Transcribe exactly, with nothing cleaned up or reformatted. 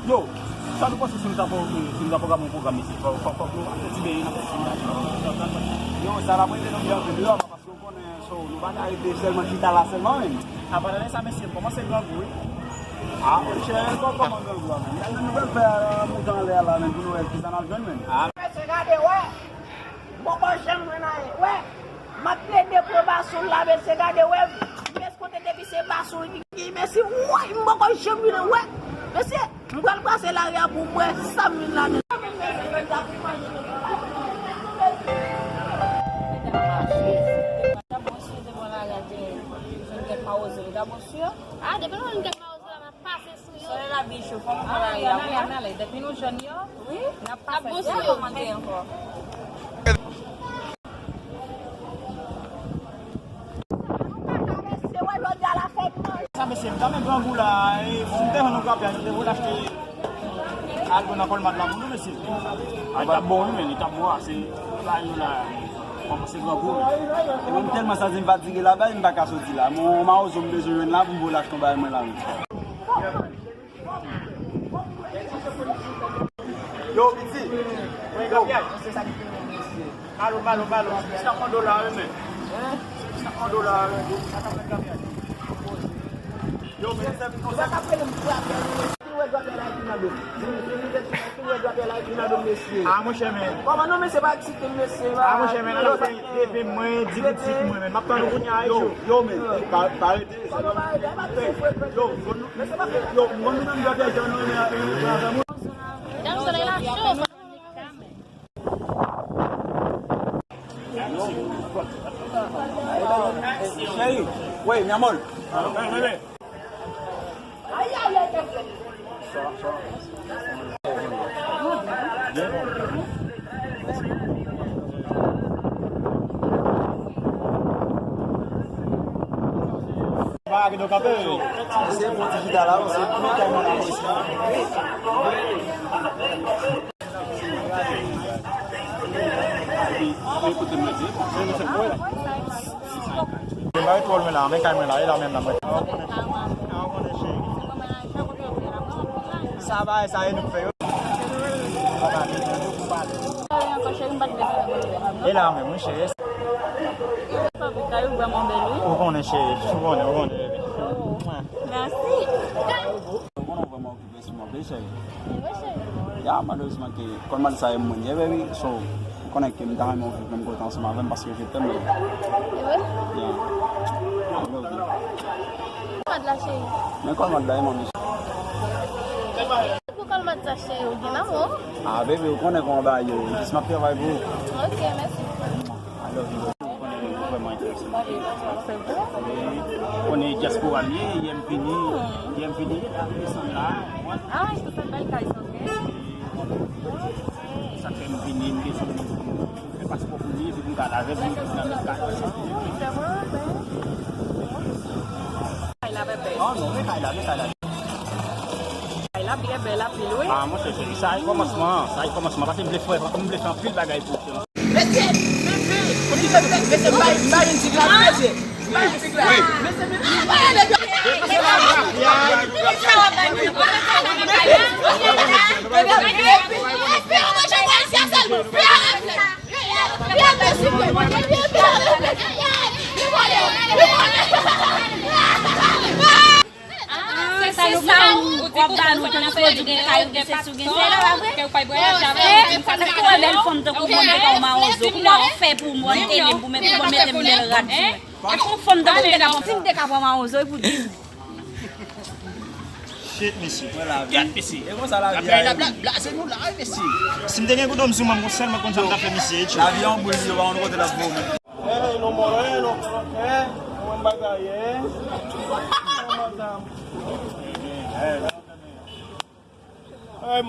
Yo, sa nou panse si nou ta pwo-, si nou ta pwograme yon pwogram isit? Fò, fò, fòk nou ap fè ti benyen, n ap fè ti benyen. Yo, sa n ap rete nan byen anpil, yo, paske w konnen, so, nou pa ka rete sèlman chita la sèlman, menm. Apa, nan sa, mesye, m kòmanse grangou, wi. Ah, monchè, kò-, kòman grangou a, menm? Gade, nou pral fè, euh, moute anlè a la, menm, pou nou wè kisa n ap jwenn, menm. Ah. Mesye, gade, wè. M poko janm jwenn anyen. Wè, m ap plede pran bason la, mesye, gade, wè. Mesye, kote depi se bason ki gen, mesye, woy, m poko janm jwenn, wè. Mesye, m pral pase lari a pou m wè sa m jwenn ladan. Ah, depi lè m gen mawozo la, m ap pase sou yo. Sòlèy la byen cho, fò nou pran lari a, wi. Depi nou jèn yo, wi, n ap pase byen kòmante ankò. Sa, mesye, m ta men grangou la, e, si m te jwenn yon grapyay, nou te vin achte al nan Kòlmad la pou nou, mesye. A, li t ap bon, wi, men, li t ap bon ase. Bay nou la, kòmanse grangou, men. E mwen, m tèlman santi m fatige la, bay, m pa ka soti la. Mon mawozo m bezwen jwenn la pou m voye l achte yon bagay mwen la, wi. Yo, piti. Yo. Balo, balo, balo. Sa konn dola, wi, men. Sa konn dola, wi. Yo, men, se konsa. Ah, monchè, men. Kòman non, mesye, pa eksite, mesye, pa. Ah, monchè, men, n ap fè depi mwen, di pitit mwen, men. M ap tann ou kounye a, yo, yo, men. Pa, pa rete. Kòman pa rete? Pa ti fwe, yo, yo, yo, mwen, nou menm, gade, jan nou renmen, renmen avè moun. Dam, solèy la cho. Cheri, wey, mi amor. Se bon ti chita la, se bon kay mwen la, mesye. Mwen pa ret twò lwen la, men kay mwen la, e la menm la mwen. Sa bagay sa e nou k fè yo. E la menm, wi, cheri. Ou konnen, cheri, ou konnen, ou konnen, baby. Mèsi. Mwen vrèman okipe sou mwen, baby, cheri. Ya, malerezman ke kòlmad sa e mwen ye, baby. So, ou konnen ke m ta renmen w viv menm kote ansanm avè m paske je t'aime, baby. E vre? Ya. I love you. Kòlmad la, cheri. Men kòlmad la e mwen, mesye. Pou kòlmad sa, cheri, ou gen lanmou? Ah, baby, ou konnen kòman bagay yo ye. Jis m ap travay pou ou. Ok, mèsi. I love you, baby. Ou konnen nou vrèman enterese. Ou konnen dyaspora m ye, yè m vini, yè m vini, la m desann la. Ah, se sa bèl kay sa, ok. Sa fè m vini, m desann, m fè paspò pou li, epi m ka lave, m vin nan kay. Kay la bèbè. Oh non, men kay la, men kay la. Kay la byen bèl anpil, wi. Ah, monchè cheri, sa e kòmansman, sa e kòmansman. Paske m vle fè, m vle fè anpil bagay pou ou. Mesye, mesye, mesye, bay, bay yon ti glas, mesye. Bay yon ti glas. Mesye, mesye. Ah, se sa, w ap ba nou, tankou w di gen kay, ou gen sesi, ou gen sela, pa vre? Tankou w wè bèl fanm tankou mwen, m te ka yon mawozo, kounya w fè pou mwen, w te lè m pou mwen, pou mwen mete m bèl rad sou mwen. Tankou yon fanm tankou m te ka pran, si m te ka pran mawozo, e pou di m. Shit, mesye. Gad, mesye. E konsa lavi a ye. Lavi a blaze nou la, wi, mesye. Si m te gen goudon m sou mwen, m konn sèlman konn sa m ta fè, mesye. Lavi a yon boul, yo pa konn kote l ap voye w. Hey, no more, no more, eh? Mwen bagay, eh? Mwen madam. Hey,